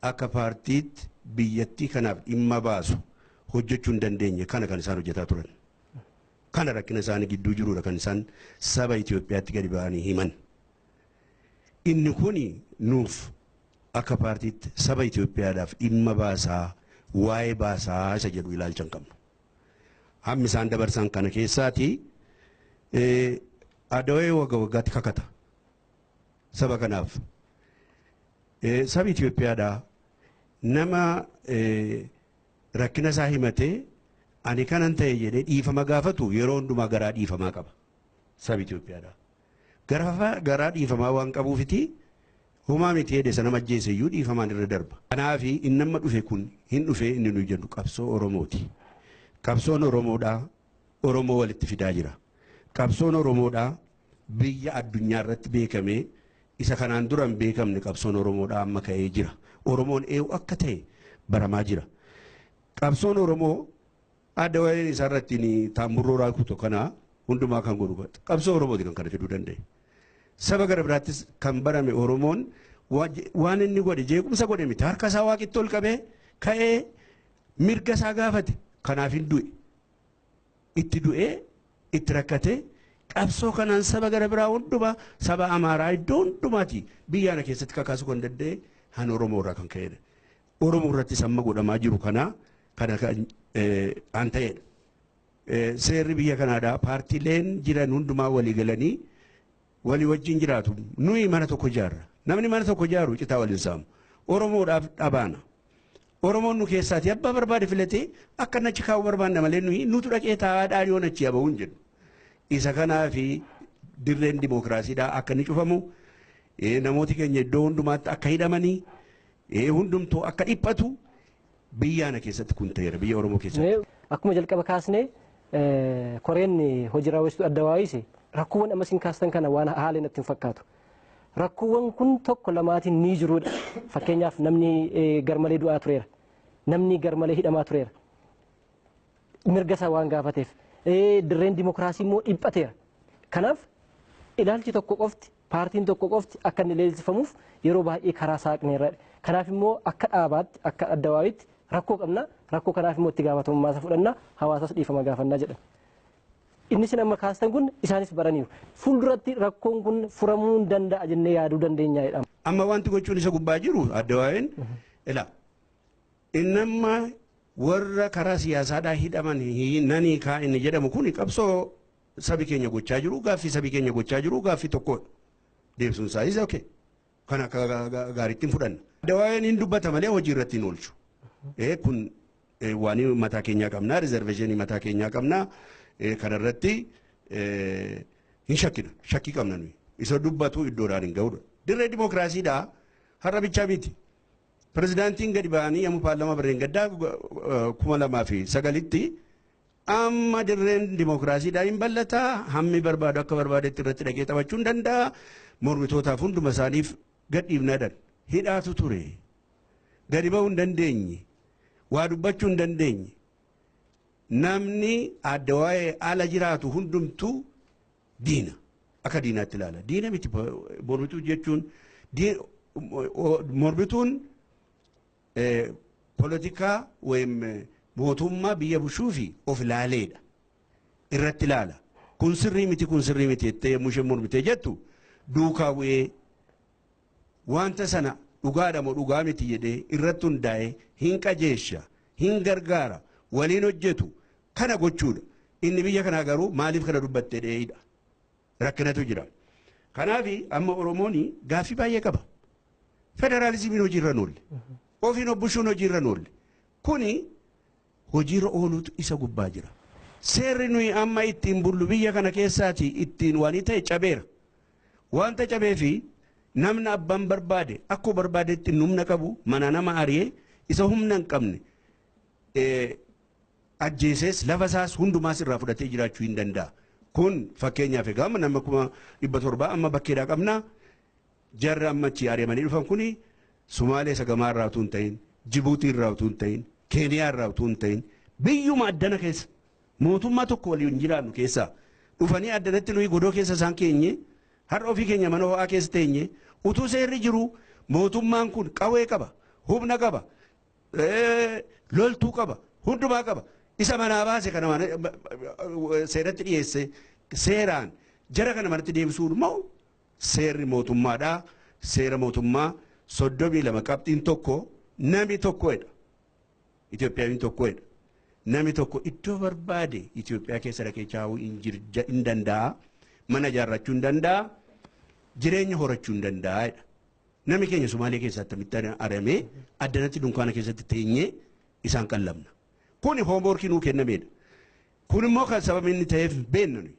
akka paartiitti biyyattii kanaaf dhimma baasu hojjechuu hin dandeenye kana kan isaan hojjetaa turan. Kana rakkina isaanii gidduu jirudha kan isaan saba Itoophiyaatti gadi ba'anii himan. Inni kuni nuuf akka paartiitti saba Itoophiyaadhaaf dhimma baasaa waa'ee baasaa isa jedhu ilaalcha hin qabnu. Hammi isaan dabarsan kana keessaati adawee wagga waggaatti kakata saba kanaaf. Sabi Itoophiyaadhaa nama rakkina isaa himatee ani kanan ta'e jedhee dhiifama gaafatu yeroo hundumaa garaa dhiifamaa qaba sabi Itoophiyaadhaa. Garaa dhiifamaa waan qabuufiti homaa miti jedhe sana ajjeese iyyuu dhiifamaan irra darba. Kanaaf inni amma dhufe kun hin dhufe inni nuyi jennu qabsoo Oromooti. Qabsoon Oromoodhaa Oromoo walitti fidaa jira. Qabsoon Oromoodhaa biyya addunyaa irratti beekamee isa kanaan dura hin beekamne qabsoon Oromoodhaa amma ka'ee jira. Oromoon eewu akka ta'e baramaa jira. Qabsoon Oromoo adda waa'een isaa irratti taamburroo raakutu kana hundumaa kan godhu qabsoo Oromooti kan kana fiduu danda'e. Saba gara biraattis kan barame Oromoon waan inni godhe jeequmsa godhe miti harka isaa waaqitti ol qabee ka'ee mirga isaa gaafate kanaaf hin du'e. Itti du'ee itti rakkatee qabsoo kanaan saba gara biraa hundumaa saba Amaaraa iddoo hundumaati biyya ana keessatti kakaasuu kan danda'e han Oromoo irraa kan ka'edha. Oromoo irrattis amma godhamaa jiru kana kana kan an ta'edha. Seerri biyya kanaadhaa paartiileen jiran hundumaa walii galanii walii wajjin jiraatu. Nuyi mana tokko ijaarra. Namni mana tokko ijaaru citaa waliin saamu. Oromoodhaaf dhabaana. Oromoon nu keessaati abbaa barbaade filatee akka nachi kaa'u barbaanna malee nuyi nutu dhaqee taa'aadhaan yoo nachi aba'uu hin jennu. Isa kanaafi dirreen dimookiraasiidhaa akka inni cufamu namooti keenya iddoo hundumaatti akka hidhamanii hundumtuu akka dhiphatu biyya ana keessatti kun ta'eera biyya Oromoo keessatti. Akkuma jalqaba kaasnee koreen hojii raawwachiistuu adda waa'ise rakkoowwan amma isin kaastan kana waan haala natti hin fakkaatu. Rakkoowwan kun tokko lamaatiin ni jirudha. Fakkeenyaaf namni garmalee du'aa tureera. Namni garmalee hidhamaa tureera. Mirga isaa waan gaafateef. Dirreen dimookiraasii immoo dhiphateera. Kanaaf ilaalchi tokko qofti paartiin tokko qofti akka inni leellifamuuf yeroo baay'ee karaa saaqneerra. Kanaaf immoo akka dhaabaatti akka adda waa'itti rakkoo qabna. Rakkoo kanaaf immoo itti gaafatamummaa isa fudhanna hawaasas dhiifama gaafannaa jedhan. Inni isin amma kaastan kun isaanis baraniiru. Fuulduratti rakkoon kun furamuu hin danda'a jennee yaaduu dandeenya jedhama. Amma wanti gochuun isa gubbaa jiru adda waa'een ila inni amma warra karaa siyaasaadhaa hidhaman nanii kaa inni jedhamu kun qabsoo sabi keenya gochaa jiru gaaffii sabi keenya gochaa jiru gaaffii tokkodha. Deebisuun isaas okay. Kan akka gaariitti hin fudhanna. Adda waa'een hin dubbata malee hojii irratti hin oolchu. Kun waan mataa keenyaa qabnaa riizerveeshinii mataa keenyaa qabnaa kanarratti hin shakkina shakkii qabna nuyi. Isa dubbatu iddoodhaan hin ga'udha. Dirree dimookiraasiidhaa har'a bichaa miti. Pirezidaantiin gadi ba'anii yommuu paarlaamaa barreen gaddaa 2009tti amma dirreen dimookiraasiidhaa hin bal'ataa hammi barbaadu akka barbaadetti irratti dhaqee taphachuu hin danda'a. Mormitootaaf hunduma isaaniif gadhiifnaadhaan hidhaatu ture. Gadi ba'uu hin dandeenye. Waa dubbachuu hin dandeenye. Namni adda waa'ee ala jiraatu hundumtuu diina. Akka diinaatti ilaala. Diina miti mormituu jechuun mormituun polotikaa wayim mootummaa biyya bushuu fi of ilaaleedha. Irratti ilaala. Kun sirrii miti kun sirrii miti jettee yommuu isheen mormitee jettu duukaa bu'ee wanta sana dhugaadha moo dhugaa miti jedhee irratti hundaa'ee hin qajeesha hin gargaara waliin hojjetu kana gochuudha. Inni biyya kanaa garuu maaliif kana dubbattee dheeyidha. Rakkinatu jira. Kanaaf amma Oromoon gaaffii baay'ee qaba. Federaalizimiin hojiirra hin oolle. Ofiin obbushuun hojiirra hin oolle. Kuni hojiirra ooluutu isa gubbaa jira. Seerri nuyi amma ittiin bullu biyya kana keessaati ittiin waan ta'e cabeera. Wanta cabeefi namni abbaan barbaade akkuma barbaadetti humna qabu mana nama ari'ee isa humna hin qabne ajjeesees lafa isaas hundumaas irraa fudhatee jiraachuu hin danda'a. Kun fakkeenyaaf egaa nama 700,000 amma bakkeedhaa qabna. Jarri amma achi ari'amanii dhufan kuni Sumaalee isa gamaa irraa utuu hin ta'in, Jibuutii irraa utuu hin ta'in, Keeniyaa irraa utuu hin ta'in, biyyuma addana keessa mootummaa tokko waliin jiraannu keessa dhufanii addanatti nuyi godoo keessa isaan keenye har'a ofii keenya mana ho'aa keessa teenye utuu seerri jiru mootummaan kun qawwee qaba, Humna qaba. Loltuu qaba. Hundumaa qaba. Isa manaa baase kana seeratti dhiyeesse seeraan jara kana manatti deebisuun immoo seerri mootummaadhaa. Seera mootummaa 32 qabxiin 1 nami tokkodha. Itoophiyaan tokkodha. Nami tokko iddoo barbaade Itoophiyaa keessa dhaqee taa'uu hin danda'a. Mana ijaarrachuu hin danda'a. Jireenya horachuu hin danda'a. Nami keenya Sumaalee keessatti akkamitti aramee addanatti dunkaana keessatti teenyee isaan qallamna. Kuni hoomworkii nuu kennamedha. Kun immoo kan sababni inni ta'eef beeknu nuyi.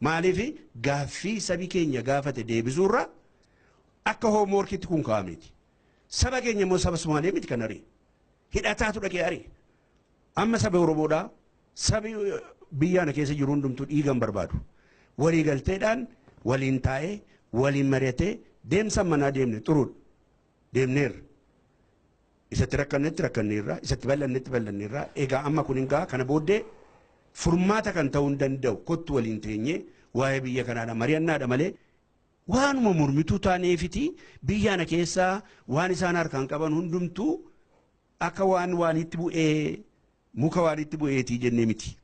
Maaliif gaaffii sabi keenya gaafate deebisuurra akka hoomworkiitti kun kaa'ameeti. Saba keenya immoo saba Sumaalee miti kan ari'e. Hidhataatu dhaqee ari'e. Amma saba Oromoodhaa sabi biyya ana keessa jiru hundumtuu dhiigan barbaadu. Walii galteedhaan waliin taa'ee waliin mari'atee deemsa manaa deemne xuruudha. Deemneerra. Isatti rakkannetti rakkanneerra, isatti bal'annetti bal'anneerra. Egaa amma kun hin ga'a kana booddee furmaata kan ta'uu hin danda'u kottu waliin teenyee waa'ee biyya kanaadha mari'annaadha malee waanuma mormituu taaneefiti biyya ana keessaa waan isaan harkaan qaban hundumtuu akka waan waanitti bu'ee muka waanitti bu'eetii jennee miti.